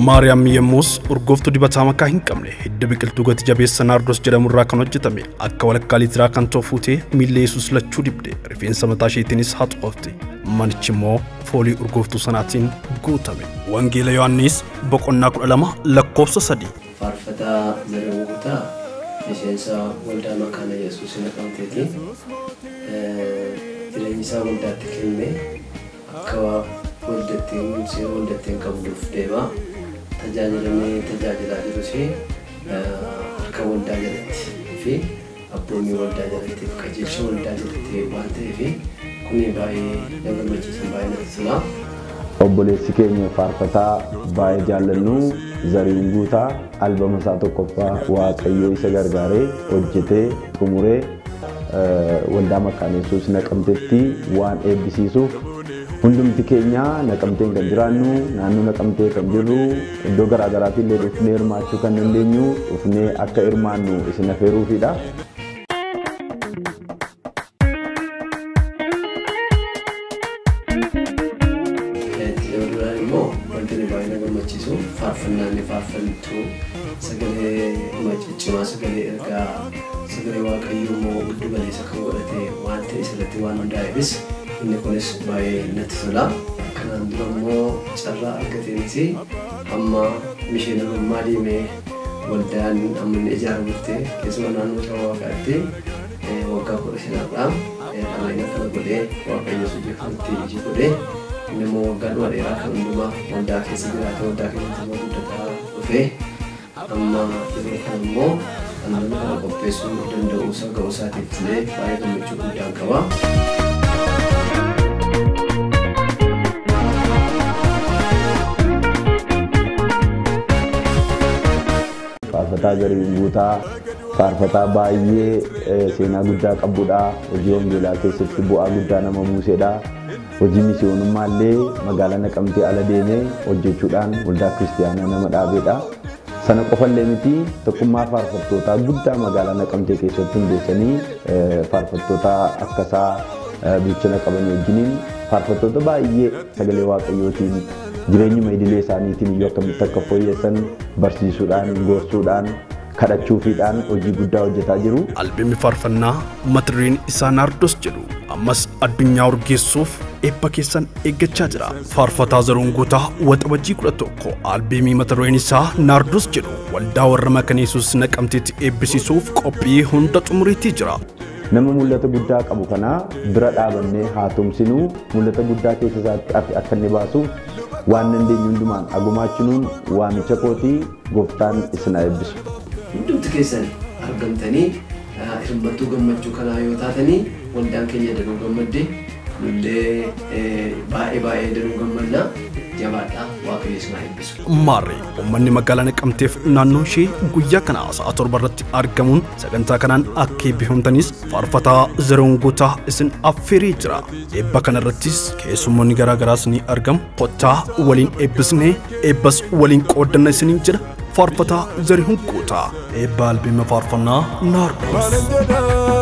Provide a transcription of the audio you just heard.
Maariyaam yemmus urgooftuu dibataa makaa hin qabne hidda biqiltuu gati jabeessa naardos jedhamu irraa kan hojjetame akka walakkaa liitiraa kan ta'u fuutee miilla Yesuus lachuu dibde, rifeensa mataa isheetiinis haxoofte. Manichi immoo foolii urgooftuu sanaatiin guutame. Wangeela Yohaannis boqonnaa 12 lakkoofsa 3. Faarfataa Zarihuun Guutaa miseensa waldaa Makaana Yesuus Naqamteeti. Jireenya isaa waldaatti kenne akka waldattiin seera waldattiin qabduuf deema. Tajaajilamee tajaajilaa jirus harka waldaa jalatti fi abboommii waldaa jalatti fi qajeelcha waldaa jalatti waan ta'eef kuni baay'ee na gammachiisa, baay'ee natti tola. Obboleessi keenya faarfataa baay'ee jaallannu Zarihuun Guutaa albama isaa tokkoffaa Waaqayyoo isa gargaaree hojjetee xumuree waldaa Makaana Yesuus Naqamteetti waan eebbisiisuuf hundumti keenya Naqamteen kan jiraannu, naannoo Naqamtee kan jirru, iddoo garaa garaatti illee dhufnee hirmaachuu kan dandeenyu, dhufnee akka hirmaannu isin affeeruufidha. Itti duraan immoo wanti inni baay'ee na gammachiisu faarfannaa inni faarfattu sagalee ciccimaa, sagalee ergaa, sagalee Waaqayyoo immoo giddu galeessa kan godhate waan ta'e isarratti waan hundaa'eefis inni kunis baay'ee natti tola. Kanaan dura immoo carraa argateenis amma mishiinarummaa deemee waldaan amma inni ijaaramutti keessumaa naannoo saba Waaqaatti waggaa 15dha. Dhama'ina kana godhee Waaqayyo hojii kanatti iji godhee inni immoo waggaa dhuma dheeraa kan hundumaa waldaa keessa jiraate, waldaa keessatti immoo guddataa dhufee amma yeroo kana immoo albama kana qopheessuu danda'uu isaa ga'uu isaatiif illee baay'ee gammachuu guddaan qaba. Faarfataa Zarihuun Guutaa faarfataa baay'ee seenaa guddaa qabudha. Hojii wangeelaa keessatti bu'aa guddaa nama buusedha. Hojii misiyoonummaa illee magaalaa Naqamtee ala deemee hojjechuudhaan waldaa kiristiyaanaa nama dhaabedha. Sana qofallee miti, tokkummaa faarfattootaa guddaa magaalaa Naqamtee keessatti hundeessanii faarfattoota akkasaa bilchina qaban wajjiniin faarfattoota baay'ee sagalee Waaqayyootiin jireenyuma idilee isaaniitiin iyyuu akkamitti akka fooyyessan barsiisuudhaan, gorsuudhaan, kadhachuufiidhaan hojii guddaa hojjetaa jiru. Albeemni faarfannaa mata dureen isaa Naardos jedhu ammas addunyaa urgeessuuf eebba keessan eeggachaa jira. Faarfataa Zarihuun Guutaa Waxabajjii 11 albeemii mata dureen isaa Naardos jedhu waldaa warra Makaana Yesuus Naqamteetti eebbisiisuuf qophii hunda xumuriitii jira. Nama mul'ata guddaa qabu kana bira dhaabannee haa tumsinuu, mul'ata guddaa keessa isaatti akka inni baasuuf waan dandeenyu hundumaan agumaachinuun waamicha kootii. Gooftaan isin haa eebbisu. Hundumti keessan argamtanii hirmattuu gammachuu kanaa yoo taatanii waldaan keenya danuu gammadde, nullee baay'ee baay'ee danuu gammanna. Jabaadhaa, Waaqayyo isin haa eebbisu. Maarree uummanni magaalaa Naqamteef naannoo ishee guyyaa kana sa'a 7 irratti argamuun sagantaa kanaan akka eebbifamtanis faarfataa Zarihuun Guutaa isin affeeree jira. Eebba kana irrattis keessummoonni garaa garaas ni argamu. Kottaa waliin eebbisnee eebbas waliin qooddanna isiniin jedha faarfataa Zarihuun Guutaa. Eebba albeema faarfannaa Naardos.